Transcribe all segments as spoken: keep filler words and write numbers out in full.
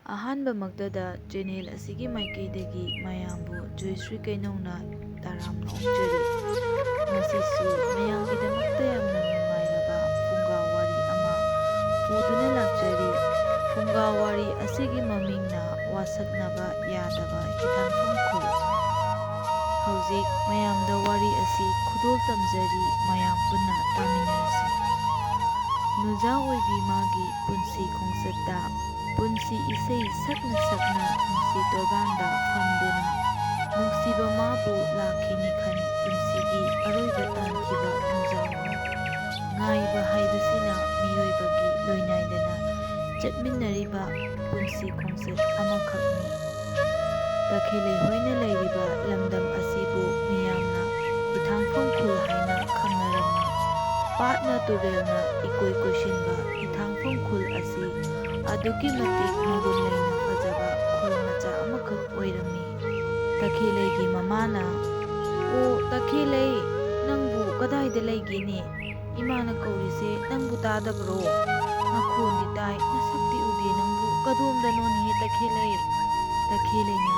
ꯑꯍꯥꯟꯕꯃꯛꯇꯗ channel ꯑꯁꯤꯒꯤ ꯃꯥꯏꯀꯩꯗꯒꯤ ꯃꯌꯥꯝꯕꯨ ꯖꯣꯏꯁ꯭ꯔꯤ ꯀꯩꯅꯧꯅ ꯇꯔꯥꯝꯅ ꯑꯣꯛꯆꯔꯤ꯫ ꯉꯁꯤꯁꯨ ꯃꯌꯥꯝꯒꯤꯗꯃꯛꯇ ꯌꯥꯝꯅ ꯅꯨꯡꯉꯥꯏꯔꯕ ꯐꯨꯡꯒꯥ ꯋꯥꯔꯤ ꯑꯃ ꯄꯨꯗꯨꯅ ꯂꯥꯛꯆꯔꯤ꯫ ꯐꯨꯡꯒꯥ ꯋꯥꯔꯤ ꯑꯁꯤꯒꯤ ꯃꯃꯤꯡꯅ ꯋꯥꯁꯛꯅꯕ ꯌꯥꯗꯕ ꯍꯤꯊꯥꯡꯐꯝ ꯈꯨꯜ꯫ ꯍꯧꯖꯤꯛ ꯃꯌꯥꯝꯗ ꯋꯥꯔꯤ ꯑꯁꯤ ꯈꯨꯗꯣꯜ ꯇꯝꯖꯔꯤ, ꯃꯌꯥꯝ ꯄꯨꯟꯅ ꯇꯥꯃꯤꯟꯅꯔꯁꯤ꯫ ꯅꯨꯖꯥ ꯑꯣꯏꯕꯤ ꯃꯥꯒꯤ ꯄꯨꯟꯁꯤ ꯈꯣꯡꯆꯠꯇ ꯄꯨꯟꯁꯤ ꯏꯁꯩ ꯁꯛꯅ ꯁꯛꯅ ꯅꯨꯡꯁꯤ ꯇꯣꯔꯕꯥꯟꯗ ꯐꯝꯗꯨꯅ ꯅꯨꯡꯁꯤꯕ ꯃꯥꯕꯨ ꯂꯥꯛꯈꯤꯅꯤ ꯈꯟ ꯄꯨꯟꯁꯤꯒꯤ ꯑꯔꯣꯏꯕ ꯇꯥꯟꯈꯤꯕ ꯅꯨꯖꯥ ꯑꯣꯏꯕꯤ꯫ ꯉꯥꯏꯕ ꯍꯥꯏꯕꯁꯤꯅ ꯃꯤꯑꯣꯏꯕꯒꯤ ꯂꯣꯏꯅꯥꯏꯗꯅ ꯆꯠꯃꯤꯟꯅꯔꯤꯕ ꯄꯨꯟꯁꯤ ꯈꯣꯡꯆꯠ ꯑꯃꯈꯛꯅꯤ꯫ ꯇꯈꯦꯜꯂꯩ ꯍꯣꯏꯅ ꯂꯩꯔꯤꯕ ꯂꯝꯗꯝ ꯑꯁꯤꯕꯨ ꯃꯤꯌꯥꯝꯅ ꯏꯊꯥꯡꯐꯝ ꯈꯨꯜ ꯍꯥꯏꯅ ꯈꯪꯅꯔꯝꯃꯤ꯫ ꯄꯥꯠꯅ ꯇꯨꯔꯦꯜꯅ ꯏꯀꯣꯏ ꯀꯣꯏꯁꯤꯟꯕ ꯏꯊꯥꯡꯐꯝ ꯈꯨꯜ ꯑꯁꯤ ꯑꯗꯨꯛꯀꯤ ꯃꯇꯤꯛ ꯃꯒꯨꯟ ꯂꯩꯅ ꯐꯖꯕ ꯈꯨꯜ ꯃꯆꯥ ꯑꯃꯈꯛ ꯑꯣꯏꯔꯝꯃꯤ꯫ ꯇꯈꯦꯜꯂꯩꯒꯤ ꯃꯃꯥꯅ, "ꯑꯣ ꯇꯈꯦꯜꯂꯩ, ꯅꯪꯕꯨ ꯀꯗꯥꯏꯗ ꯂꯩꯒꯦꯅꯦ? ꯏꯃꯥꯅ ꯀꯧꯔꯤꯁꯦ ꯅꯪꯕꯨ ꯇꯥꯗꯕ꯭ꯔꯣ? ꯅꯈꯣꯟꯗꯤ ꯇꯥꯏ, ꯅꯁꯛꯇꯤ ꯎꯗꯦ, ꯅꯪꯕꯨ ꯀꯗꯣꯝꯗꯅꯣꯅꯦ ꯇꯈꯦꯜꯂꯩ?" ꯇꯈꯦꯜꯂꯩꯅ,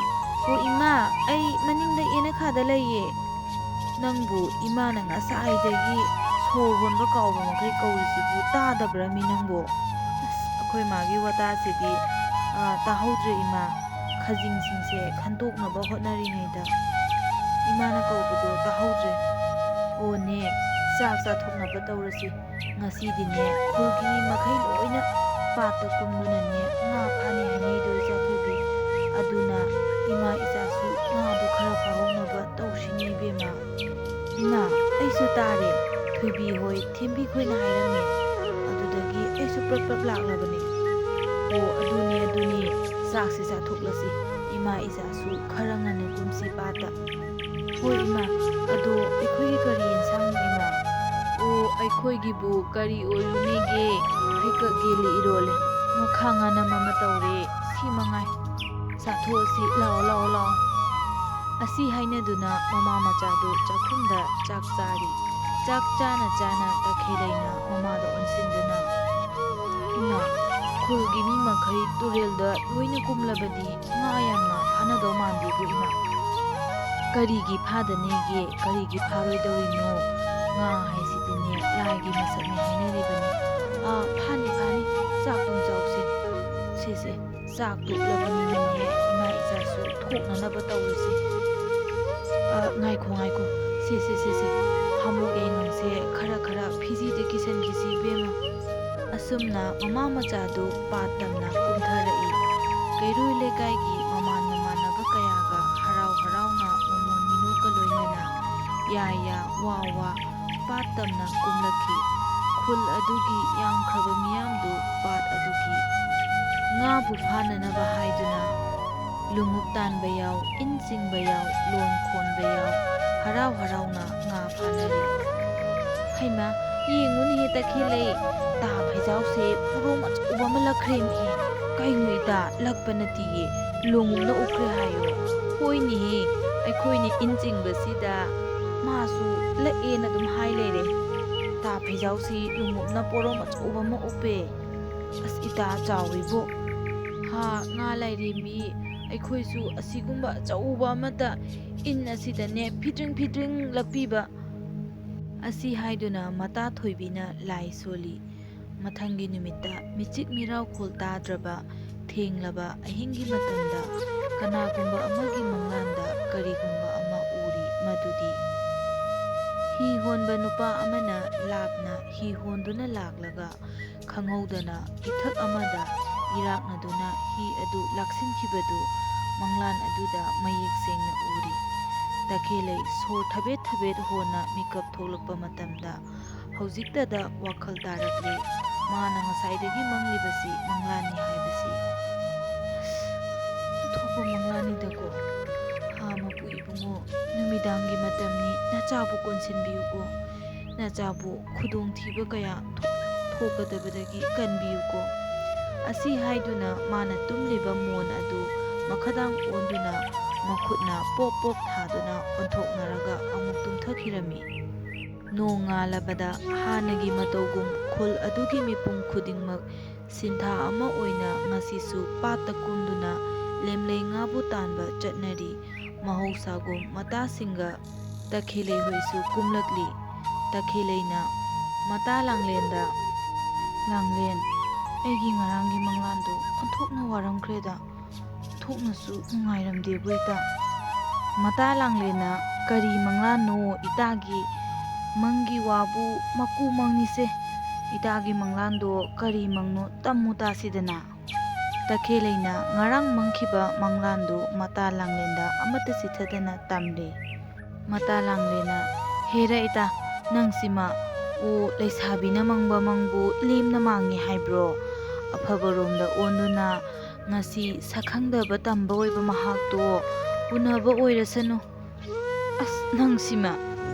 "ꯑꯣ ꯏꯃꯥ, ꯑꯩ ꯃꯅꯤꯡꯗ ꯌꯦꯅꯈꯥꯗ ꯂꯩꯌꯦ꯫ ꯅꯪꯕꯨ ꯏꯃꯥꯅ ꯉꯁꯥꯏꯗꯒꯤ ꯁꯣꯔ ꯍꯣꯟꯕ ꯀꯥꯎꯕ ꯃꯈꯩ ꯀꯧꯔꯤꯁꯤꯕꯨ ꯇꯥꯗꯕ꯭ꯔꯃꯤ ꯅꯪꯕꯨ?" ꯑꯁ, ꯑꯩꯈꯣꯏ ꯃꯥꯒꯤ ꯋꯥꯇꯥꯁꯤꯗꯤ, ꯑ, ꯇꯥꯍꯧꯗ꯭ꯔꯦ ꯏꯃꯥ꯫ ꯈꯖꯤꯡꯁꯤꯡꯁꯦ ꯈꯟꯇꯣꯛꯅꯕ ꯍꯣꯠꯅꯔꯤꯉꯩꯗ ꯏꯃꯥꯅ ꯀꯧꯕꯗꯣ ꯇꯥꯍꯧꯗ꯭ꯔꯦ꯫ "ꯑꯣꯅꯦ, ꯆꯥꯛ ꯆꯥꯊꯣꯛꯅꯕ ꯇꯧꯔꯁꯤ꯫ ꯉꯁꯤꯗꯤꯅꯦ, ꯈꯨꯜꯒꯤ ꯃꯤ ꯃꯈꯩ ꯂꯣꯏꯅ ꯄꯥꯠꯇ ꯀꯨꯝꯗꯨꯅꯅꯦ ꯉꯥ ꯐꯥꯅꯤ ꯍꯥꯏꯅꯩꯗꯣ ꯏꯆꯥ ꯊꯣꯏꯕꯤ꯫ ꯑꯗꯨꯅ ꯏꯃꯥ ꯏꯆꯥꯁꯨ ꯉꯥꯗꯣ ꯈꯔ ꯐꯥꯍꯧꯅꯕ ꯇꯧꯁꯤꯅꯦ ꯏꯕꯦꯝꯃ꯫" "ꯏꯃꯥ, ꯑꯩꯁꯨ ꯇꯥꯔꯦ꯫ ꯊꯣꯏꯕꯤ ꯍꯣꯏ, ꯊꯦꯝꯕꯤ ꯈꯣꯏꯅ ꯍꯥꯏꯔꯝꯃꯦ꯫ ꯑꯗꯨꯗꯒꯤ ꯑꯩꯁꯨ ꯄ꯭ꯔꯞ ꯄ꯭ꯔꯞ ꯂꯥꯛꯂꯕꯅꯦ꯫ ꯑꯣ, ꯑꯗꯨꯅꯦ, ꯑꯗꯨꯅꯦ꯫ ꯆꯥꯛꯁꯤ ꯆꯥꯊꯣꯛꯂꯁꯤ꯫ ꯏꯃꯥ ꯏꯆꯥꯁꯨ ꯈꯔ ꯉꯟꯅ ꯀꯨꯝꯁꯤ ꯄꯥꯠꯇ꯫" "ꯍꯣꯏ ꯏꯃꯥ, ꯑꯗꯣ ꯑꯩꯈꯣꯏꯒꯤ ꯀꯔꯤ ꯌꯦꯟꯁꯥꯡꯅꯣ ꯏꯃꯥ?" "ꯑꯣ, ꯑꯩꯈꯣꯏꯒꯤꯕꯨ ꯀꯔꯤ ꯑꯣꯏꯔꯨꯅꯤꯒꯦ? ꯍꯩꯀꯛ ꯌꯦꯜꯂꯤ ꯏꯔꯣꯜꯂꯦ, ꯉꯥꯈꯥ ꯉꯥꯅꯝ ꯑꯃ ꯇꯧꯔꯦ, ꯁꯤ ꯃꯉꯥꯏ꯫ ꯆꯥꯊꯣꯛꯑꯁꯤ, ꯂꯥꯛꯑꯣ, ꯂꯥꯛꯑꯣ, ꯂꯥꯛꯑꯣ꯫" ꯑꯁꯤ ꯍꯥꯏꯅꯗꯨꯅ ꯃꯃꯥ ꯃꯆꯥꯗꯨ ꯆꯥꯛꯈꯨꯝꯗ ꯆꯥꯛ ꯆꯥꯔꯤ꯫ ꯆꯥꯛ ꯆꯥꯅ ꯆꯥꯅ ꯇꯈꯦꯜꯂꯩꯅ ꯃꯃꯥꯗ ꯑꯣꯟꯁꯤꯟꯗꯨꯅ, "ꯏꯃꯥ, ꯈꯨꯜꯒꯤ ꯃꯤ ꯃꯈꯩ ꯇꯨꯔꯦꯜꯗ ꯂꯣꯏꯅ ꯀꯨꯝꯂꯕꯗꯤ ꯉꯥ ꯌꯥꯝꯅ ꯐꯥꯅꯗꯧ ꯃꯥꯟꯗꯦꯕꯨ, ꯏꯃꯥ꯫ ꯀꯔꯤꯒꯤ ꯐꯥꯗꯅꯦꯒꯦ? ꯀꯔꯤꯒꯤ ꯐꯥꯔꯣꯏꯗꯧꯔꯤꯅꯣ? ꯉꯥ ꯍꯥꯏꯁꯤꯗꯤꯅꯦ, ꯂꯥꯏꯒꯤ ꯃꯁꯛꯅꯤ ꯍꯥꯏꯅꯔꯤꯕꯅꯤ꯫ ꯑꯥ, ꯐꯥꯅꯤ, ꯐꯥꯅꯤ꯫ ꯆꯥꯛꯇꯨꯝ ꯆꯥꯎꯁꯦ꯫ ꯁꯦ, ꯁꯦ, ꯆꯥꯛ ꯇꯣꯛꯂꯕꯅꯤꯅꯅꯦ, ꯏꯃꯥ ꯏꯆꯥꯁꯨ ꯊꯣꯛꯅꯅꯕ ꯇꯧꯔꯁꯤ꯫ ꯑ, ꯉꯥꯏꯈꯣ, ꯉꯥꯏꯈꯣ꯫ ꯁꯦ, ꯁꯦ, ꯁꯦ, ꯁꯦ꯫ ꯍꯥꯃꯨꯒꯤ ꯑꯉꯥꯡꯁꯦ ꯈꯔ ꯈꯔ ꯐꯤꯖꯤꯗ ꯀꯤꯁꯟꯈꯤꯁꯤ, ꯏꯕꯦꯝꯃ꯫ ꯑꯁꯨꯝꯅ ꯃꯃꯥ ꯃꯆꯥꯗꯨ ꯄꯥꯠ ꯇꯝꯅ ꯀꯨꯝꯊꯔꯛꯏ꯫ ꯀꯩꯔꯣꯏ ꯂꯩꯀꯥꯏꯒꯤ ꯃꯃꯥꯟ ꯃꯃꯥꯟꯅꯕ ꯀꯌꯥꯒ ꯍꯔꯥꯎ ꯍꯔꯥꯎꯅ ꯃꯣꯃꯣꯟ ꯃꯤꯅꯣꯛꯀ ꯂꯣꯏꯅꯅ ꯌꯥ ꯌꯥ ꯋꯥ ꯋꯥ ꯄꯥꯠ ꯇꯝꯅ ꯀꯨꯝꯂꯛꯈꯤ꯫ ꯈꯨꯜ ꯑꯗꯨꯒꯤ ꯌꯥꯝꯈ꯭ꯔꯕ ꯃꯤꯌꯥꯝꯗꯨ ꯄꯥꯠ ꯑꯗꯨꯒꯤ ꯉꯥꯕꯨ ꯐꯥꯅꯅꯕ ꯍꯥꯏꯗꯨꯅ ꯂꯣꯡꯎꯞ ꯇꯥꯟꯕ ꯌꯥꯎ, ꯏꯟ ꯆꯤꯡꯕ ꯌꯥꯎ, ꯂꯣꯟ ꯈꯣꯟꯕ ꯌꯥꯎ, ꯍꯔꯥꯎ ꯍꯔꯥꯎꯅ ꯉꯥ ꯐꯥꯅꯔꯤ꯫ ꯍꯩꯃꯥ, ꯌꯦꯡꯉꯨꯅꯦꯍꯦ ꯇꯈꯦꯜꯂꯩ, ꯇꯥ ꯐꯩꯖꯥꯎꯁꯦ ꯄꯣꯔꯣꯝ ꯑꯆꯧꯕ ꯑꯃ ꯂꯛꯈ꯭ꯔꯦꯅꯦꯍꯦ꯫ ꯀꯩꯅꯣ ꯏꯇꯥ, ꯂꯛꯄ ꯅꯠꯇꯤꯌꯦ, ꯂꯣꯡꯎꯞꯅ ꯎꯞꯈ꯭ꯔꯦ ꯍꯥꯏꯌꯣ꯫ ꯍꯣꯏꯅꯦꯍꯦ, ꯑꯩꯈꯣꯏꯅ ꯏꯟ ꯆꯤꯡꯕꯁꯤꯗ ꯃꯥꯁꯨ ꯂꯛꯑꯦꯅ ꯑꯗꯨꯝ ꯍꯥꯏ ꯂꯩꯔꯦ꯫ ꯇꯥ ꯐꯩꯖꯥꯎꯁꯤ ꯂꯣꯡꯎꯞꯅ ꯄꯣꯔꯣꯝ ꯑꯆꯧꯕ ꯑꯃ ꯎꯞꯄꯦ꯫ ꯑꯁ ꯏꯇꯥ, ꯆꯥꯎꯋꯤꯕꯣ꯫ ꯍꯥ, ꯉꯥ ꯂꯥꯏꯔꯦꯝꯕꯤ, ꯑꯩꯈꯣꯏꯁꯨ ꯑꯁꯤꯒꯨꯝꯕ ꯑꯆꯧꯕ ꯑꯃꯇ ꯏꯟ ꯑꯁꯤꯗꯅꯦ ꯐꯤꯗ꯭ꯔꯤꯡ ꯐꯤꯗ꯭ꯔꯤꯡ ꯂꯛꯄꯤꯕ꯫ ꯑꯁꯤ ꯍꯥꯏꯗꯨꯅ ꯃꯇꯥ ꯊꯣꯏꯕꯤꯅ ꯂꯥꯏ ꯁꯣꯜꯂꯤ꯫ ꯃꯊꯪꯒꯤ ꯅꯨꯃꯤꯠꯇ ꯃꯤꯆꯤꯛ ꯃꯤꯔꯥꯎꯈꯣꯜ ꯇꯥꯗ꯭ꯔꯕ ꯊꯦꯡꯂꯕ ꯑꯍꯤꯡꯒꯤ ꯃꯇꯝꯗ ꯀꯅꯥꯒꯨꯝꯕ ꯑꯃꯒꯤ ꯃꯪꯂꯥꯟꯗ ꯀꯔꯤꯒꯨꯝꯕ ꯑꯃ ꯎꯔꯤ꯫ ꯃꯗꯨꯗꯤ ꯍꯤ ꯍꯣꯟꯕ ꯅꯨꯄꯥ ꯑꯃꯅ ꯂꯥꯞꯅ ꯍꯤ ꯍꯣꯟꯗꯨꯅ ꯂꯥꯛꯂꯒ ꯈꯪꯍꯧꯗꯅ ꯏꯊꯛ ꯑꯃꯗ ꯏꯔꯥꯛꯅꯗꯨꯅ ꯍꯤ ꯑꯗꯨ ꯂꯥꯛꯁꯤꯟꯈꯤꯕꯗꯨ ꯃꯪꯂꯥꯟ ꯑꯗꯨꯗ ꯃꯌꯦꯛ ꯁꯦꯡꯅ ꯎꯔꯤ꯫ ꯇꯈꯦꯜꯂꯩ ꯁꯣꯔ ꯊꯕꯦꯠ ꯊꯕꯦꯠ ꯍꯣꯟꯅ ꯃꯤꯀꯞ ꯊꯣꯛꯂꯛꯄ ꯃꯇꯝꯗ ꯍꯧꯖꯤꯛꯇꯗ ꯋꯥꯈꯜ ꯇꯥꯔꯛꯂꯦ꯫ ꯃꯥꯅ ꯉꯁꯥꯏꯗꯒꯤ ꯃꯪꯂꯤꯕꯁꯤ ꯃꯪꯂꯥꯟꯅꯤ ꯍꯥꯏꯕꯁꯤ꯫ ꯑꯣꯟꯊꯣꯛꯄ ꯃꯪꯂꯥꯟꯅꯤꯗꯀꯣ꯫ ꯍꯥ, ꯃꯄꯨ ꯏꯕꯨꯡꯉꯣ, ꯅꯨꯃꯤꯗꯥꯡꯒꯤ ꯃꯇꯝꯅꯤ, ꯅꯆꯥꯕꯨ ꯀꯣꯟꯁꯤꯟꯕꯤꯌꯨꯀꯣ꯫ ꯅꯆꯥꯕꯨ ꯈꯨꯗꯣꯡꯊꯤꯕ ꯀꯌꯥ ꯊꯣꯛꯀꯗꯕꯗꯒꯤ ꯀꯟꯕꯤꯌꯨꯀꯣ꯫ ꯑꯁꯤ ꯍꯥꯏꯗꯨꯅ ꯃꯥꯅ ꯇꯨꯝꯂꯤꯕ ꯃꯣꯟ ꯑꯗꯨ ꯃꯈꯥꯗꯥꯡ ꯑꯣꯟꯗꯨꯅ ꯃꯈꯨꯠꯅ ꯄꯣꯞ ꯄꯣꯞ ꯊꯥꯗꯨꯅ ꯑꯣꯟꯊꯣꯛꯅꯔꯒ ꯑꯃꯨꯛ ꯇꯨꯝꯊꯈꯤꯔꯝꯃꯤ꯫ ꯅꯣꯡ ꯉꯥꯜꯂꯕꯗ ꯍꯥꯟꯅꯒꯤ ꯃꯇꯧꯒꯨꯝ ꯈꯨꯜ ꯑꯗꯨꯒꯤ ꯃꯤꯄꯨꯝ ꯈꯨꯗꯤꯡꯃꯛ ꯁꯤꯟꯊꯥ ꯑꯃ ꯑꯣꯏꯅ ꯉꯁꯤꯁꯨ ꯄꯥꯠꯇ ꯀꯨꯝꯗꯨꯅ ꯂꯦꯝꯂꯩ ꯉꯥꯕꯨ ꯇꯥꯟꯕ ꯆꯠꯅꯔꯤ꯫ ꯃꯍꯧꯁꯥꯒꯨꯝ ꯃꯇꯥꯁꯤꯡꯒ ꯇꯈꯦꯜꯂꯩ ꯍꯣꯏꯁꯨ ꯀꯨꯝꯂꯛꯂꯤ꯫ ꯇꯈꯦꯜꯂꯩꯅ ꯃꯇꯥ ꯂꯥꯡꯂꯦꯟꯗ, "ꯂꯥꯡꯂꯦꯟ, ꯑꯩꯒꯤ ꯉꯔꯥꯡꯒꯤ ꯃꯪꯂꯥꯟꯗꯣ ꯑꯣꯟꯊꯣꯛꯅ ꯋꯥꯔꯝꯈ꯭ꯔꯦꯗ꯫ ꯊꯣꯛꯅꯁꯨ ꯅꯨꯡꯉꯥꯏꯔꯝꯗꯦꯕꯨ ꯏꯇꯥ꯫" ꯃꯇꯥ ꯂꯥꯡꯂꯦꯟꯅ, "ꯀꯔꯤ ꯃꯪꯂꯥꯟꯅꯣ ꯏꯇꯥꯒꯤ? ꯃꯪꯒꯤ ꯋꯥꯕꯨ ꯃꯀꯨ ꯃꯪꯅꯤꯁꯦ꯫ ꯏꯇꯥꯒꯤ ꯃꯪꯂꯥꯟꯗꯣ ꯀꯔꯤ ꯃꯪꯅꯣ ꯇꯝꯃꯨ ꯇꯥꯁꯤꯗꯅ꯫" ꯇꯈꯦꯜꯂꯩꯅ ꯉꯔꯥꯡ ꯃꯪꯈꯤꯕ ꯃꯪꯂꯥꯟꯗꯨ ꯃꯇꯥ ꯂꯥꯡꯂꯦꯟꯗ ꯑꯃꯠꯇ ꯆꯤꯊꯗꯅ ꯇꯝꯂꯦ꯫ ꯃꯇꯥ ꯂꯥꯡꯂꯦꯟꯅ, "ꯍꯦꯔꯥ ꯏꯇꯥ, ꯅꯪꯁꯤꯃ, ꯑꯣ, ꯂꯩꯁꯥꯕꯤꯅ ꯃꯪꯕ ꯃꯪꯕꯨ ꯂꯦꯝꯅ ꯃꯥꯡꯉꯤ ꯍꯥꯏꯕ꯭ꯔꯣ? ꯑꯐꯕꯔꯣꯝꯗ ꯑꯣꯟꯗꯨꯅ ꯉꯁꯤ ꯁꯛꯈꯪꯗꯕ ꯇꯝꯕ ꯑꯣꯏꯕ ꯃꯍꯥꯛꯇꯣ ꯎꯅꯕ ꯑꯣꯏꯔꯁꯅꯨ꯫ ꯑꯁ, ꯅꯪꯁꯤꯃ!"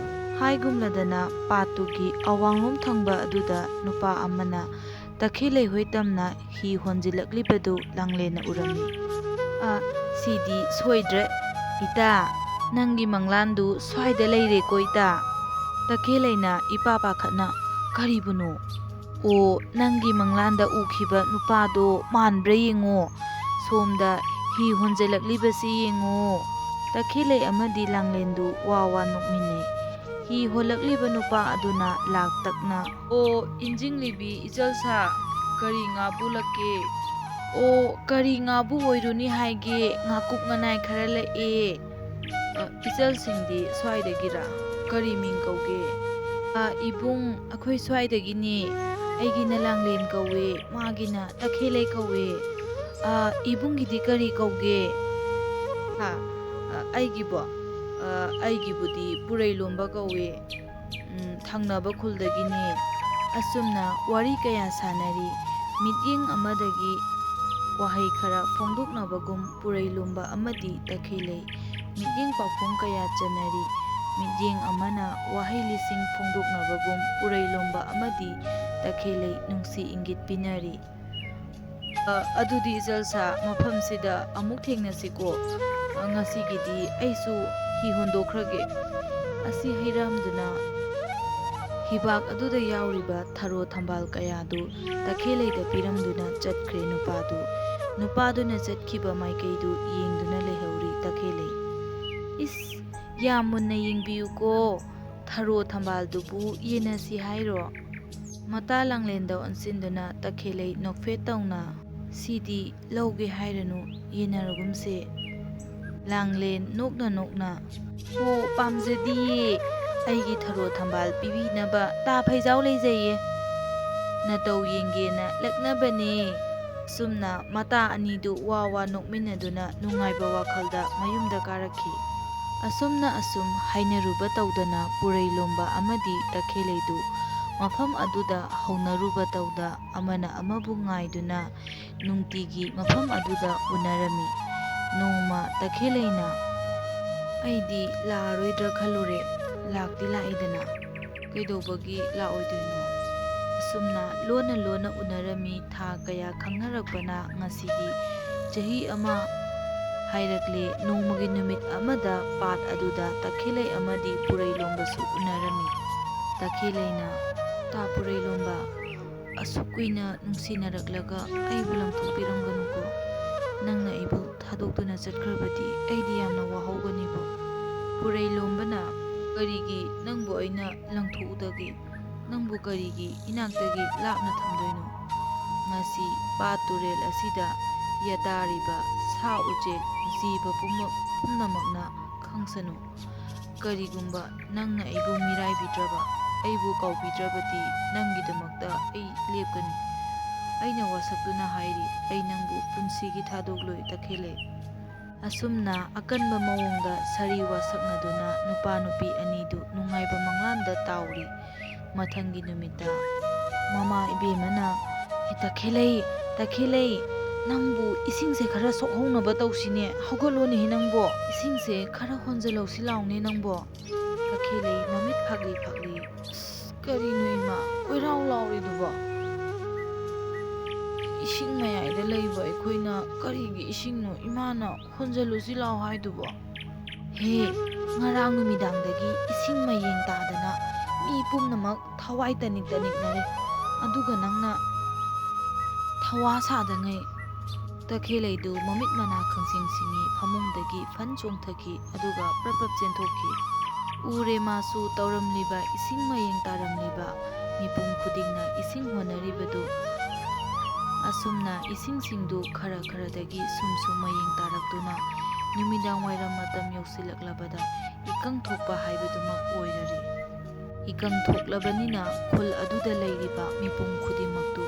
ꯍꯥꯏꯒꯨꯝꯂꯗꯅ ꯄꯥꯠꯇꯨꯒꯤ ꯑꯋꯥꯡꯂꯣꯝ ꯊꯪꯕ ꯑꯗꯨꯗ ꯅꯨꯄꯥ ꯑꯃꯅ ꯇꯈꯦꯜꯂꯩ ꯍꯣꯏ ꯇꯝꯅ ꯍꯤ ꯍꯣꯟꯖꯤꯜꯂꯛꯂꯤꯕꯗꯨ ꯂꯥꯡꯂꯦꯟꯅ ꯎꯔꯝꯃꯤ꯫ "ꯑ, ꯁꯤꯗꯤ ꯁꯣꯏꯗ꯭ꯔꯦ꯫ ꯏꯇꯥ, ꯅꯪꯒꯤ ꯃꯪꯂꯥꯟꯗꯨ ꯁ꯭ꯋꯥꯏꯗ ꯂꯩꯔꯦꯀꯣ ꯏꯇꯥ꯫" ꯇꯈꯦꯜꯂꯩꯅ ꯏꯄꯥ ꯄꯥꯈꯠꯅ, "ꯀꯔꯤꯕꯨꯅꯣ?" "ꯑꯣ, ꯅꯪꯒꯤ ꯃꯪꯂꯥꯟꯗ ꯎꯈꯤꯕ ꯅꯨꯄꯥꯗꯣ ꯃꯥꯟꯕ꯭ꯔꯥ ꯌꯦꯡꯉꯣ꯫ ꯁꯣꯝꯗ ꯍꯤ ꯍꯣꯟꯖꯤꯜꯂꯛꯂꯤꯕꯁꯤ ꯌꯦꯡꯉꯣ꯫" ꯇꯈꯦꯜꯂꯩ ꯑꯃꯗꯤ ꯂꯥꯡꯂꯦꯟꯗꯨ ꯋꯥ ꯋꯥ ꯅꯣꯛꯃꯤꯟꯅꯩ꯫ ꯍꯤ ꯍꯣꯜꯂꯛꯂꯤꯕ ꯅꯨꯄꯥ ꯑꯗꯨꯅ ꯂꯥꯛꯇꯛꯅ, "ꯑꯣ, ꯏꯟꯖꯤꯡꯂꯤꯕꯤ ꯏꯆꯜ ꯁꯥ, ꯀꯔꯤ ꯉꯥ ꯄꯨꯂꯛꯀꯦ?" "ꯑꯣ, ꯀꯔꯤ ꯉꯥꯕꯨ ꯑꯣꯏꯔꯨꯅꯤ ꯍꯥꯏꯒꯦ, ꯉꯥꯀꯨꯞ ꯉꯥꯅꯥꯏ ꯈꯔ ꯂꯛꯑꯦ꯫" "ꯑ, ꯏꯆꯜꯁꯤꯡꯗꯤ ꯁ꯭ꯋꯥꯏꯗꯒꯤꯔꯥ? ꯀꯔꯤ ꯃꯤꯡ ꯀꯧꯒꯦ?" "ꯑ, ꯏꯕꯨꯡ, ꯑꯩꯈꯣꯏ ꯁ꯭ꯋꯥꯏꯗꯒꯤꯅꯦ꯫ ꯑꯩꯒꯤꯅ ꯂꯥꯡꯂꯦꯟ ꯀꯧꯋꯦ, ꯃꯥꯒꯤꯅ ꯇꯈꯦꯜꯂꯩ ꯀꯧꯋꯦ꯫" "ꯑ, ꯏꯕꯨꯡꯒꯤꯗꯤ ꯀꯔꯤ ꯀꯧꯒꯦ?" "ꯍꯥ? ꯑ, ꯑꯩꯒꯤꯕꯣ? ꯑ, ꯑꯩꯒꯤꯕꯨꯗꯤ ꯄꯨꯔꯩꯂꯣꯝꯕ ꯀꯧꯋꯦ꯫ ꯎꯝ, ꯊꯪꯅꯕ ꯈꯨꯜꯗꯒꯤꯅꯦ꯫" ꯑꯁꯨꯝꯅ ꯋꯥꯔꯤ ꯀꯌꯥ ꯁꯥꯟꯅꯔꯤ꯫ ꯃꯤꯠꯌꯦꯡ ꯑꯃꯗꯒꯤ ꯋꯥꯍꯩ ꯈꯔ ꯐꯣꯡꯗꯣꯛꯅꯕꯒꯨꯝ ꯄꯨꯔꯩꯂꯣꯝꯕ ꯑꯃꯗꯤ ꯇꯈꯦꯜꯂꯩ ꯃꯤꯠꯌꯦꯡ ꯄꯥꯎꯈꯨꯝ ꯀꯌꯥ ꯆꯟꯅꯔꯤ꯫ ꯃꯤꯠꯌꯦꯡ ꯑꯃꯅ ꯋꯥꯍꯩ ꯂꯤꯁꯤꯡ ꯐꯣꯡꯗꯣꯛꯅꯕꯒꯨꯝ ꯄꯨꯔꯩꯂꯣꯝꯕ ꯑꯃꯗꯤ ꯇꯈꯦꯜꯂꯩ ꯅꯨꯡꯁꯤ ꯏꯪꯒꯤꯠ ꯄꯤꯅꯔꯤ꯫ "ꯑ, ꯑꯗꯨꯗꯤ ꯏꯆꯜ ꯁꯥ, ꯃꯐꯝꯁꯤꯗ ꯑꯃꯨꯛ ꯊꯦꯡꯅꯁꯤꯀꯣ꯫ ꯑ, ꯉꯁꯤꯒꯤꯗꯤ ꯑꯩꯁꯨ ꯍꯤ ꯍꯣꯟꯗꯣꯛꯈ꯭ꯔꯒꯦ꯫" ꯑꯁꯤ ꯍꯩꯔꯥꯝꯗꯨꯅ ꯍꯤꯕꯥꯛ ꯑꯗꯨꯗ ꯌꯥꯎꯔꯤꯕ ꯊꯔꯣ ꯊꯝꯕꯥꯜ ꯀꯌꯥꯗꯨ ꯇꯈꯦꯜꯂꯩꯗ ꯄꯤꯔꯝꯗꯨꯅ ꯆꯠꯈ꯭ꯔꯦ ꯅꯨꯄꯥꯗꯨ꯫ ꯅꯨꯄꯥꯗꯨꯅ ꯆꯠꯈꯤꯕ ꯃꯥꯏꯀꯩꯗꯨ ꯌꯦꯡꯗꯨꯅ ꯂꯩꯍꯧꯔꯤ ꯇꯈꯦꯜꯂꯩ꯫ "ꯏꯁ, ꯌꯥꯝ ꯃꯨꯟꯅ ꯌꯦꯡꯕꯤꯌꯨꯀꯣ, ꯊꯔꯣ ꯊꯝꯕꯥꯜꯗꯨꯕꯨ ꯌꯦꯟꯅꯁꯤ ꯍꯥꯏꯔꯣ?" ꯃꯇꯥ ꯂꯥꯡꯂꯦꯟꯗ ꯑꯣꯟꯁꯤꯟꯗꯨꯅ ꯇꯈꯦꯜꯂꯩ ꯅꯣꯛꯐꯦꯠ ꯇꯧꯅ, "ꯁꯤꯗꯤ ꯂꯧꯒꯦ ꯍꯥꯏꯔꯅꯨ, ꯌꯦꯟꯅꯔꯒꯨꯝꯁꯦ꯫" ꯂꯥꯡꯂꯦꯟ ꯅꯣꯛꯅ ꯅꯣꯛꯅ, "ꯑꯣ, ꯄꯥꯝꯖꯗꯤꯌꯦ, ꯑꯩꯒꯤ ꯊꯔꯣ ꯊꯝꯕꯥꯜ ꯄꯤꯕꯤꯅꯕ ꯇꯥ ꯐꯩꯖꯥꯎ ꯂꯩꯖꯩꯌꯦ꯫" ꯅꯇꯧ ꯌꯦꯡꯒꯦꯅ ꯂꯛꯅꯕꯅꯦ꯫ ꯑꯁꯨꯝꯅ ꯃꯇꯥ ꯑꯅꯤꯗꯨ ꯋꯥ ꯋꯥ ꯅꯣꯛꯃꯤꯟꯅꯗꯨꯅ ꯅꯨꯡꯉꯥꯏꯕ ꯋꯥꯈꯜꯗ ꯃꯌꯨꯝꯗ ꯀꯥꯔꯛꯈꯤ꯫ ꯑꯁꯨꯝꯅ ꯑꯁꯨꯝ ꯍꯥꯏꯅꯔꯨꯕ ꯇꯧꯗꯅ ꯄꯨꯔꯩꯂꯣꯝꯕ ꯑꯃꯗꯤ ꯇꯈꯦꯜꯂꯩꯗꯨ ꯃꯐꯝ ꯑꯗꯨꯗ ꯍꯧꯅꯔꯨꯕ ꯇꯧꯗ ꯑꯃꯅ ꯑꯃꯕꯨ ꯉꯥꯏꯗꯨꯅ ꯅꯨꯡꯇꯤꯒꯤ ꯃꯐꯝ ꯑꯗꯨꯗ ꯎꯅꯔꯝꯃꯤ꯫ ꯅꯣꯡꯃ ꯇꯈꯦꯜꯂꯩꯅ, "ꯑꯩꯗꯤ ꯂꯥꯛꯑꯔꯣꯏꯗ꯭ꯔꯥ ꯈꯜꯂꯨꯔꯦ, ꯂꯥꯛꯇꯤ ꯂꯥꯛꯏꯗꯅ꯫ ꯀꯩꯗꯧꯕꯒꯤ ꯂꯥꯛꯑꯣꯏꯗꯣꯏꯅꯣ?" ꯑꯁꯨꯝꯅ ꯂꯣꯟꯅ ꯂꯣꯟꯅ ꯎꯅꯔꯝꯃꯤ꯫ ꯊꯥ ꯀꯌꯥ ꯈꯪꯅꯔꯛꯄꯅ ꯉꯁꯤꯗꯤ ꯆꯍꯤ ꯑꯃ ꯍꯥꯏꯔꯛꯂꯦ꯫ ꯅꯣꯡꯃꯒꯤ ꯅꯨꯃꯤꯠ ꯑꯃꯗ ꯄꯥꯠ ꯑꯗꯨꯗ ꯇꯈꯦꯜꯂꯩ ꯑꯃꯗꯤ ꯄꯨꯔꯩꯂꯣꯝꯕꯁꯨ ꯎꯅꯔꯝꯃꯤ꯫ ꯇꯈꯦꯜꯂꯩꯅ, "ꯇꯥ ꯄꯨꯔꯩꯂꯣꯝꯕ, ꯑꯁꯨꯛ ꯀꯨꯏꯅ ꯅꯨꯡꯁꯤꯅꯔꯛꯂꯒ ꯑꯩꯕꯨ ꯂꯪꯊꯣꯛꯄꯤꯔꯝꯒꯅꯨꯀꯣ꯫ ꯅꯪꯅ ꯑꯩꯕꯨ ꯊꯥꯗꯣꯛꯇꯨꯅ ꯆꯠꯈ꯭ꯔꯕꯗꯤ ꯑꯩꯗꯤ ꯌꯥꯝꯅ ꯋꯥꯍꯧꯒꯅꯤꯕꯣ꯫" ꯄꯨꯔꯩꯂꯣꯝꯕꯅ, "ꯀꯔꯤꯒꯤ ꯅꯪꯕꯨ ꯑꯩꯅ ꯂꯪꯊꯣꯛꯎꯗꯒꯦ? ꯅꯪꯕꯨ ꯀꯔꯤꯒꯤ ꯏꯅꯥꯛꯇꯒꯤ ꯂꯥꯞꯅ ꯊꯝꯗꯣꯏꯅꯣ? ꯉꯁꯤ ꯄꯥꯠ ꯇꯨꯔꯦꯜ ꯑꯁꯤꯗ ꯌꯥꯇꯥꯔꯤꯕ ꯁꯥ ꯎꯆꯦꯛ ꯖꯤꯕ ꯄꯨꯝꯕ ꯄꯨꯝꯅꯃꯛꯅ ꯈꯪꯁꯅꯨ꯫ ꯀꯔꯤꯒꯨꯝꯕ ꯅꯪꯅ ꯑꯩꯕꯨ ꯃꯤꯔꯥꯏꯕꯤꯗ꯭ꯔꯕ, ꯑꯩꯕꯨ ꯀꯥꯎꯕꯤꯗ꯭ꯔꯕꯗꯤ ꯅꯪꯒꯤꯗꯃꯛꯇ ꯑꯩ ꯂꯦꯞꯀꯅꯤ꯫ ꯑꯩꯅ ꯋꯥꯁꯛꯇꯨꯅ ꯍꯥꯏꯔꯤ, ꯑꯩ ꯅꯪꯕꯨ ꯄꯨꯟꯁꯤꯒꯤ ꯊꯥꯗꯣꯛꯂꯣꯏ ꯇꯈꯦꯜꯂꯩ꯫" ꯑꯁꯨꯝꯅ ꯑꯀꯟꯕ ꯃꯑꯣꯡꯗ ꯁꯥꯔꯤ ꯋꯥꯁꯛꯅꯗꯨꯅ ꯅꯨꯄꯥ ꯅꯨꯄꯤ ꯑꯅꯤꯗꯨ ꯅꯨꯡꯉꯥꯏꯕ ꯃꯪꯂꯥꯟꯗ ꯇꯥꯎꯔꯤ꯫ ꯃꯊꯪꯒꯤ ꯅꯨꯃꯤꯠꯇ ꯃꯃꯥ ꯏꯕꯦꯝꯃꯅ, "ꯍꯦ ꯇꯈꯦꯜꯂꯩ, ꯇꯈꯦꯜꯂꯩ, ꯅꯪꯕꯨ ꯏꯁꯤꯡꯁꯦ ꯈꯔ ꯁꯣꯛꯍꯧꯅꯕ ꯇꯧꯁꯤꯅꯦ, ꯍꯧꯒꯠꯂꯣꯅꯦꯍꯦ ꯅꯪꯕꯣ, ꯏꯁꯤꯡꯁꯦ ꯈꯔ ꯍꯣꯟꯖꯜꯍꯧꯁꯤ ꯂꯥꯎꯅꯦ ꯅꯪꯕꯣ꯫" ꯇꯈꯦꯜꯂꯩ ꯃꯃꯤꯠ ꯐꯥꯛꯂꯤ ꯐꯥꯛꯂꯤ, "ꯑꯁ, ꯀꯔꯤꯅꯣ ꯏꯃꯥ ꯀꯣꯏꯔꯥꯎ ꯂꯥꯎꯔꯤꯗꯨꯕꯣ? ꯏꯁꯤꯡ ꯃꯌꯥꯏꯗ ꯂꯩꯕ ꯑꯩꯈꯣꯏꯅ ꯀꯔꯤꯒꯤ ꯏꯁꯤꯡꯅꯣ ꯏꯃꯥꯅ ꯍꯣꯟꯖꯜꯂꯨꯁꯤ ꯂꯥꯎ ꯍꯥꯏꯗꯨꯕꯣ? ꯍꯦ, ꯉꯔꯥꯡ ꯅꯨꯃꯤꯗꯥꯡꯗꯒꯤ ꯏꯁꯤꯡ ꯃꯌꯦꯡ ꯇꯥꯗꯅ ꯃꯤ ꯄꯨꯝꯅꯃꯛ ꯊꯋꯥꯏ ꯇꯅꯤꯛ ꯇꯅꯤꯛꯅꯔꯦ꯫ ꯑꯗꯨꯒ ꯅꯪꯅ ꯊꯋꯥ ꯁꯥꯗꯉꯩ ꯇꯈꯦꯜꯂꯩꯗꯨ ꯃꯃꯤꯠ ꯃꯅꯥ ꯈꯪꯁꯤꯡ ꯁꯤꯡꯏ ꯐꯃꯨꯡꯗꯒꯤ ꯐꯟ ꯆꯣꯡꯊꯈꯤ, ꯑꯗꯨꯒ ꯄ꯭ꯔꯞ ꯄ꯭ꯔꯞ ꯆꯦꯟꯊꯣꯛꯈꯤ꯫ ꯎꯔꯦ ꯃꯥꯁꯨ ꯇꯧꯔꯝꯂꯤꯕ, ꯏꯁꯤꯡ ꯃꯌꯦꯡ ꯇꯥꯔꯝꯂꯤꯕ, ꯃꯤꯄꯨꯝ ꯈꯨꯗꯤꯡꯅ ꯏꯁꯤꯡ ꯍꯣꯟꯅꯔꯤꯕꯗꯨ꯫ ꯑꯁꯨꯝꯅ ꯏꯁꯤꯡꯁꯤꯡꯗꯨ ꯈꯔ ꯈꯔꯗꯒꯤ ꯁꯨꯝ ꯁꯨꯝ ꯃꯌꯦꯡ ꯇꯥꯔꯛꯇꯨꯅ ꯅꯨꯃꯤꯗꯥꯡ ꯋꯥꯏꯔꯝ ꯃꯇꯝ ꯌꯧꯁꯤꯜꯂꯛꯂꯕꯗ ꯏꯀꯪ ꯊꯣꯛꯄ ꯍꯥꯏꯕꯗꯨꯃꯛ ꯑꯣꯏꯔꯔꯤ꯫ ꯏꯀꯪ ꯊꯣꯛꯂꯕꯅꯤꯅ ꯈꯨꯜ ꯑꯗꯨꯗ ꯂꯩꯔꯤꯕ ꯃꯤꯄꯨꯝ ꯈꯨꯗꯤꯡꯃꯛꯇꯨ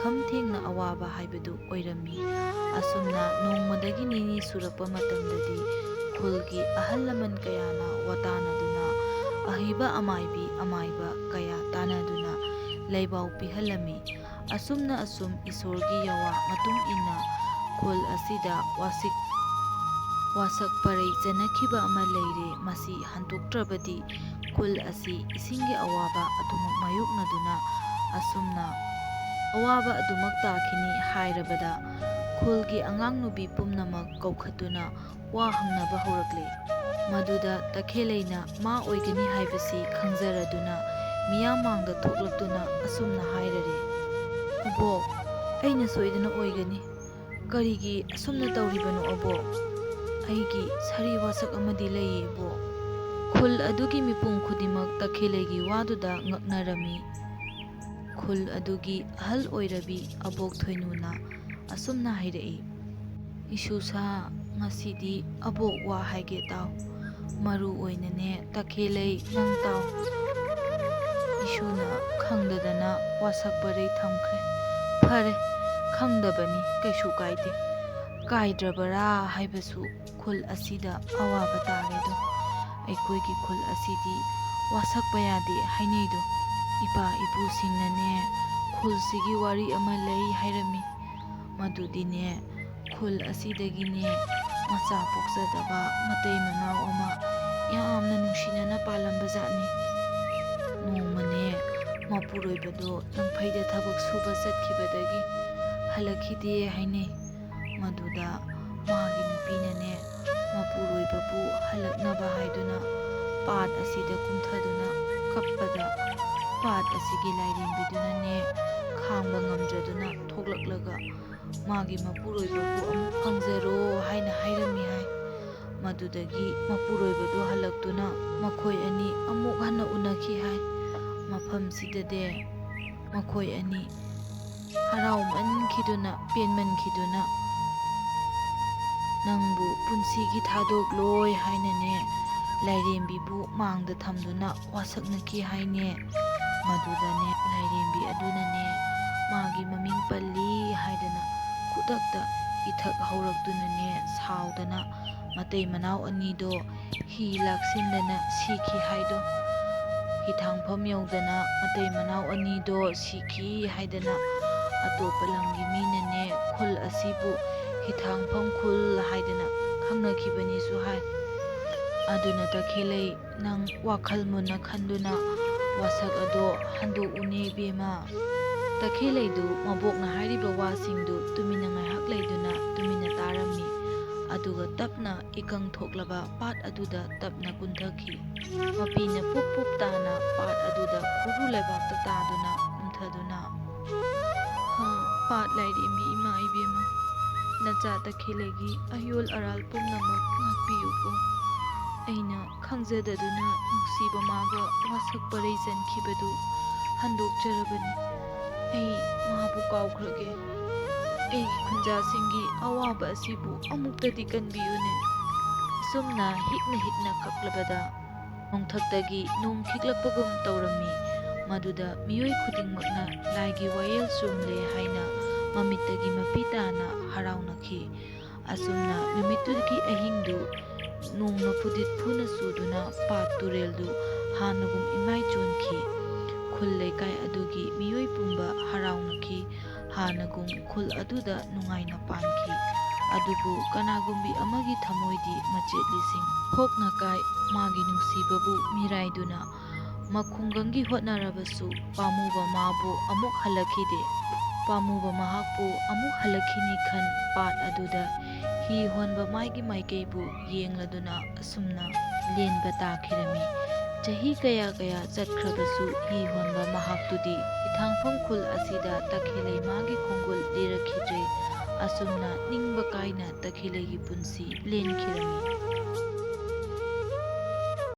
ꯈꯝ ꯊꯦꯡꯅ ꯑꯋꯥꯕ ꯍꯥꯏꯕꯗꯨ ꯑꯣꯏꯔꯝꯃꯤ꯫ ꯑꯁꯨꯝꯅ ꯅꯣꯡꯃꯗꯒꯤ ꯅꯤꯅꯤ ꯁꯨꯔꯛꯄ ꯃꯇꯝꯗꯗꯤ ꯈꯨꯜꯒꯤ ꯑꯍꯜ ꯂꯃꯟ ꯀꯌꯥꯅ ꯋꯥꯇꯥꯅꯗꯨꯅ, ꯑꯍꯩꯕ ꯑꯃꯥꯏꯕꯤ ꯑꯃꯥꯏꯕ ꯀꯌꯥ ꯇꯥꯟꯅꯗꯨꯅ ꯂꯩꯕꯥꯎ ꯄꯤꯍꯜꯂꯝꯃꯤ꯫ ꯑꯁꯨꯝꯅ ꯑꯁꯨꯝ ꯏꯁꯣꯔꯒꯤ ꯌꯥꯋꯥ ꯃꯇꯨꯡ ꯏꯟꯅ ꯈꯨꯜ ꯑꯁꯤꯗ ꯋꯥꯁꯤꯛ, ꯋꯥꯁꯛ ꯄꯔꯩ ꯆꯟꯅꯈꯤꯕ ꯑꯃ ꯂꯩꯔꯦ꯫ ꯃꯁꯤ ꯍꯟꯗꯣꯛꯇ꯭ꯔꯕꯗꯤ ꯈꯨꯜ ꯑꯁꯤ ꯏꯁꯤꯡꯒꯤ ꯑꯋꯥꯕ ꯑꯗꯨꯃꯛ ꯃꯥꯌꯣꯛꯅꯗꯨꯅ ꯑꯁꯨꯝꯅ ꯑꯋꯥꯕ ꯑꯗꯨꯃꯛ ꯇꯥꯈꯤꯅꯤ ꯍꯥꯏꯔꯕꯗ ꯈꯨꯜꯒꯤ ꯑꯉꯥꯡ ꯅꯨꯄꯤ ꯄꯨꯝꯅꯃꯛ ꯀꯧꯈꯠꯇꯨꯅ ꯋꯥ ꯍꯪꯅꯕ ꯍꯧꯔꯛꯂꯦ꯫ ꯃꯗꯨꯗ ꯇꯈꯦꯜꯂꯩꯅ ꯃꯥ ꯑꯣꯏꯒꯅꯤ ꯍꯥꯏꯕꯁꯤ ꯈꯪꯖꯔꯗꯨꯅ ꯃꯤꯌꯥꯝ ꯃꯥꯡꯗ ꯊꯣꯛꯂꯛꯇꯨꯅ ꯑꯁꯨꯝꯅ ꯍꯥꯏꯔꯔꯦ, "ꯑꯕꯣꯛ, ꯑꯩꯅ ꯁꯣꯏꯗꯅ ꯑꯣꯏꯒꯅꯤ꯫ ꯀꯔꯤꯒꯤ ꯑꯁꯨꯝꯅ ꯇꯧꯔꯤꯕꯅꯣ ꯑꯕꯣꯛ? ꯑꯩꯒꯤ ꯁꯥꯔꯤ ꯋꯥꯁꯛ ꯑꯃꯗꯤ ꯂꯩꯌꯦ ꯏꯕꯣꯛ꯫" ꯈꯨꯜ ꯑꯗꯨꯒꯤ ꯃꯤꯄꯨꯝ ꯈꯨꯗꯤꯡꯃꯛ ꯇꯈꯦꯜꯂꯩꯒꯤ ꯋꯥꯗꯨꯗ ꯉꯛꯅꯔꯝꯃꯤ꯫ ꯈꯨꯜ ꯑꯗꯨꯒꯤ ꯑꯍꯜ ꯑꯣꯏꯔꯕꯤ ꯑꯕꯣꯛ ꯊꯣꯏꯅꯨꯅ ꯑꯁꯨꯝꯅ ꯍꯥꯏꯔꯛꯏ, "ꯏꯁꯨꯁꯥ, ꯉꯁꯤꯗꯤ ꯑꯕꯣꯛ ꯋꯥ ꯍꯥꯏꯒꯦ ꯇꯥꯎ꯫ ꯃꯔꯨ ꯑꯣꯏꯅꯅꯦ ꯇꯈꯦꯜꯂꯩ, ꯅꯪ ꯇꯥꯎ꯫" ꯏꯁꯨꯅ ꯈꯪꯗꯗꯅ ꯋꯥꯁꯛ ꯄꯔꯩ ꯊꯝꯈ꯭ꯔꯦ꯫ "ꯐꯔꯦ, ꯈꯪꯗꯕꯅꯤ, ꯀꯩꯁꯨ ꯀꯥꯏꯗꯦ꯫ ꯀꯥꯏꯗ꯭ꯔꯕꯔꯥ ꯍꯥꯏꯕꯁꯨ ꯈꯨꯜ ꯑꯁꯤꯗ ꯑꯋꯥꯕ ꯇꯥꯔꯦꯗꯣ꯫ ꯑꯩꯈꯣꯏꯒꯤ ꯈꯨꯜ ꯑꯁꯤꯗꯤ ꯋꯥꯁꯛꯄ ꯌꯥꯗꯦ ꯍꯥꯏꯅꯩꯗꯣ꯫ ꯏꯄꯥ ꯏꯄꯨꯁꯤꯡꯅꯅꯦ ꯈꯨꯜꯁꯤꯒꯤ ꯋꯥꯔꯤ ꯑꯃ ꯂꯩ ꯍꯥꯏꯔꯝꯃꯤ꯫ ꯃꯗꯨꯗꯤꯅꯦ ꯈꯨꯜ ꯑꯁꯤꯗꯒꯤꯅꯦ ꯃꯆꯥ ꯄꯣꯛꯆꯗꯕ ꯃꯇꯩ ꯃꯅꯥꯎ ꯑꯃ ꯌꯥꯝꯅ ꯅꯨꯡꯁꯤꯅꯅ ꯄꯥꯜꯂꯝꯕ ꯖꯥꯠꯅꯤ꯫ ꯅꯣꯡꯃꯅꯦ ꯃꯄꯨꯔꯣꯏꯕꯗꯣ ꯂꯪꯐꯩꯗ ꯊꯕꯛ ꯁꯨꯕ ꯆꯠꯈꯤꯕꯗꯒꯤ ꯍꯜꯂꯛꯈꯤꯗꯦ ꯍꯥꯏꯅꯩ꯫ ꯃꯗꯨꯗ ꯃꯥꯒꯤ ꯅꯨꯄꯤꯅꯅꯦ ꯃꯄꯨꯔꯣꯏꯕꯕꯨ ꯍꯜꯂꯛꯅꯕ ꯍꯥꯏꯗꯨꯅ ꯄꯥꯠ ꯑꯁꯤꯗ ꯀꯨꯝꯊꯗꯨꯅ ꯀꯞꯄꯗ ꯄꯥꯠ ꯑꯁꯤꯒꯤ ꯂꯥꯏꯔꯦꯝꯕꯤꯗꯨꯅꯅꯦ ꯈꯥꯡꯕ ꯉꯝꯗ꯭ꯔꯗꯨꯅ ꯊꯣꯛꯂꯛꯂꯒ ꯃꯥꯒꯤ ꯃꯄꯨꯔꯣꯏꯕꯕꯨ ꯑꯃꯨꯛ ꯐꯪꯖꯔꯣ ꯍꯥꯏꯅ ꯍꯥꯏꯔꯝꯃꯤ ꯍꯥꯏ꯫ ꯃꯗꯨꯗꯒꯤ ꯃꯄꯨꯔꯣꯏꯕꯗꯨ ꯍꯜꯂꯛꯇꯨꯅ ꯃꯈꯣꯏ ꯑꯅꯤ ꯑꯃꯨꯛ ꯍꯟꯅ ꯎꯅꯈꯤ ꯍꯥꯏ꯫ ꯃꯐꯝꯁꯤꯗꯗꯤ ꯃꯈꯣꯏ ꯑꯅꯤ ꯍꯔꯥꯎꯃꯟꯈꯤꯗꯨꯅ ꯄꯦꯟꯃꯟꯈꯤꯗꯨꯅ ꯅꯪꯕꯨ ꯄꯨꯟꯁꯤꯒꯤ ꯊꯥꯗꯣꯛꯂꯣꯏ ꯍꯥꯏꯅꯅꯦ ꯂꯥꯏꯔꯦꯝꯕꯤꯕꯨ ꯃꯥꯡꯗ ꯊꯝꯗꯨꯅ ꯋꯥꯁꯛꯅꯈꯤ ꯍꯥꯏꯅꯦ꯫ ꯃꯗꯨꯗꯅꯦ ꯂꯥꯏꯔꯦꯝꯕꯤ ꯑꯗꯨꯅꯅꯦ ꯃꯥꯒꯤ ꯃꯃꯤꯡ ꯄꯜꯂꯤ ꯍꯥꯏꯗꯅ ꯈꯨꯗꯛꯇ ꯏꯊꯛ ꯍꯧꯔꯛꯇꯨꯅꯅꯦ ꯁꯥꯎꯗꯅ ꯃꯇꯩ ꯃꯅꯥꯎ ꯑꯅꯤꯗꯣ ꯍꯤ ꯂꯥꯛꯁꯤꯟꯗꯅ ꯁꯤꯈꯤ ꯍꯥꯏꯗꯣ꯫ ꯍꯤꯊꯥꯡꯐꯝ ꯌꯧꯗꯅ ꯃꯇꯩ ꯃꯅꯥꯎ ꯑꯅꯤꯗꯣ ꯁꯤꯈꯤ ꯍꯥꯏꯗꯅ ꯑꯇꯣꯞꯄ ꯂꯝꯒꯤ ꯃꯤꯅꯅꯦ ꯈꯨꯜ ꯑꯁꯤꯕꯨ ꯍꯤꯊꯥꯡꯐꯝ ꯈꯨꯜ ꯍꯥꯏꯗꯅ ꯈꯪꯅꯈꯤꯕꯅꯤꯁꯨ ꯍꯥꯏ꯫ ꯑꯗꯨꯅ ꯇꯈꯦꯜꯂꯩ, ꯅꯪ ꯋꯥꯈꯜ ꯃꯨꯟꯅ ꯈꯟꯗꯨꯅ ꯋꯥꯁꯛ ꯑꯗꯣ ꯍꯟꯗꯣꯛꯎꯅꯦ ꯏꯕꯦꯝꯃ꯫ ꯇꯈꯦꯜꯂꯩꯗꯨ ꯃꯕꯣꯛꯅ ꯍꯥꯏꯔꯤꯕ ꯋꯥꯁꯤꯡꯗꯨ ꯇꯨꯃꯤꯟꯅ ꯉꯥꯏꯍꯥꯛ ꯂꯩꯗꯨꯅ ꯇꯨꯃꯤꯟꯅ ꯇꯥꯔꯝꯃꯤ꯫ ꯑꯗꯨꯒ ꯇꯞꯅ ꯏꯀꯪ ꯊꯣꯛꯂꯕ ꯄꯥꯠ ꯑꯗꯨꯗ ꯇꯞꯅ ꯀꯨꯝꯊꯈꯤ꯫ ꯃꯄꯤꯅ ꯄꯨꯞ ꯄꯨꯞ ꯇꯥꯅ ꯄꯥꯠ ꯑꯗꯨꯗ ꯈꯨꯔꯨ ꯂꯩꯕꯥꯛꯇ ꯇꯥꯗꯨꯅ ꯀꯨꯝꯊꯗꯨꯅ, "ꯍꯥ, ꯄꯥꯠ ꯂꯥꯏꯔꯦꯝꯕꯤ ꯏꯃꯥ ꯏꯕꯦꯝꯃ, ꯅꯆꯥ ꯇꯈꯦꯜꯂꯩꯒꯤ ꯑꯌꯣꯜ ꯑꯔꯥꯜ ꯄꯨꯝꯅꯃꯛ ꯉꯥꯛꯄꯤꯌꯨꯀꯣ꯫ ꯑꯩꯅ ꯈꯪꯖꯗꯗꯨꯅ ꯅꯨꯡꯁꯤꯕ ꯃꯥꯒ ꯋꯥꯁꯛ ꯄꯔꯩ ꯆꯟꯈꯤꯕꯗꯨ ꯍꯟꯗꯣꯛꯆꯔꯕꯅꯤ꯫ ꯑꯩ ꯃꯥꯕꯨ ꯀꯥꯎꯈ꯭ꯔꯒꯦ꯫ ꯑꯩꯒꯤ ꯈꯨꯟꯖꯥꯁꯤꯡꯒꯤ ꯑꯋꯥꯕ ꯑꯁꯤꯕꯨ ꯑꯃꯨꯛꯇꯗꯤ ꯀꯟꯕꯤꯌꯨꯅꯦ"꯫ ꯑꯁꯨꯝꯅ ꯍꯤꯛꯅ ꯍꯤꯛꯅ ꯀꯞꯂꯕꯗ ꯅꯣꯡꯊꯛꯇꯒꯤ ꯅꯣꯡ ꯈꯤꯛꯂꯛꯄꯒꯨꯝ ꯇꯧꯔꯝꯃꯤ꯫ ꯃꯗꯨꯗ ꯃꯤꯑꯣꯏ ꯈꯨꯗꯤꯡꯃꯛꯅ ꯂꯥꯏꯒꯤ ꯋꯥꯌꯦꯜ ꯆꯨꯝꯂꯦ ꯍꯥꯏꯅ ꯃꯃꯤꯠꯇꯒꯤ ꯃꯄꯤ ꯇꯥꯅ ꯍꯔꯥꯎꯅꯈꯤ꯫ ꯑꯁꯨꯝꯅ ꯅꯨꯃꯤꯠꯇꯨꯒꯤ ꯑꯍꯤꯡꯗꯨ ꯅꯣꯡꯅ ꯐꯨꯗꯤꯠ ꯐꯨꯅ ꯆꯨꯗꯨꯅ ꯄꯥꯠ ꯇꯨꯔꯦꯜꯗꯨ ꯍꯥꯟꯅꯒꯨꯝ ꯏꯃꯥꯏ ꯆꯣꯟꯈꯤ꯫ ꯈꯨꯜ ꯂꯩꯀꯥꯏ ꯑꯗꯨꯒꯤ ꯃꯤꯑꯣꯏ ꯄꯨꯝꯕ ꯍꯔꯥꯎꯅꯈꯤ꯫ ꯍꯥꯟꯅꯒꯨꯝ ꯈꯨꯜ ꯑꯗꯨꯗ ꯅꯨꯡꯉꯥꯏꯅ ꯄꯥꯟꯈꯤ꯫ ꯑꯗꯨꯕꯨ ꯀꯅꯥꯒꯨꯝꯕꯤ ꯑꯃꯒꯤ ꯊꯃꯣꯏꯗꯤ ꯃꯆꯦꯠ ꯂꯤꯁꯤꯡ ꯊꯣꯛꯅ ꯀꯥꯏ꯫ ꯃꯥꯒꯤ ꯅꯨꯡꯁꯤꯕꯕꯨ ꯃꯤꯔꯥꯏꯗꯨꯅ ꯃꯈꯨꯡꯒꯪꯒꯤ ꯍꯣꯠꯅꯔꯕꯁꯨ ꯄꯥꯝꯃꯨꯕ ꯃꯥꯕꯨ ꯑꯃꯨꯛ ꯍꯜꯂꯛꯈꯤꯗꯦ꯫ ꯄꯥꯝꯃꯨꯕ ꯃꯍꯥꯛꯄꯨ ꯑꯃꯨꯛ ꯍꯜꯂꯛꯈꯤꯅꯤ ꯈꯟ ꯄꯥꯠ ꯑꯗꯨꯗ ꯍꯤ ꯍꯣꯟꯕ ꯃꯥꯒꯤ ꯃꯥꯏꯀꯩꯕꯨ ꯌꯦꯡꯂꯗꯨꯅ ꯑꯁꯨꯝꯅ ꯂꯦꯟꯕ ꯇꯥꯈꯤꯔꯝꯃꯤ꯫ ꯆꯍꯤ ꯀꯌꯥ ꯀꯌꯥ ꯆꯠꯈ꯭ꯔꯕꯁꯨ ꯍꯤ ꯍꯣꯟꯕ ꯃꯍꯥꯛꯇꯨꯗꯤ ꯍꯤꯊꯥꯡꯐꯝ ꯈꯨꯜ ꯑꯁꯤꯗ ꯇꯈꯦꯜꯂꯩꯃꯥꯒꯤ ꯈꯣꯡꯒꯨꯜ ꯂꯤꯔꯛꯈꯤꯗ꯭ꯔꯦ꯫ ꯑꯁꯨꯝꯅ ꯅꯤꯡꯕ ꯀꯥꯏꯅ ꯇꯈꯦꯜꯂꯩꯒꯤ ꯄꯨꯟꯁꯤ ꯂꯦꯟꯈꯤꯔꯝꯃꯤ꯫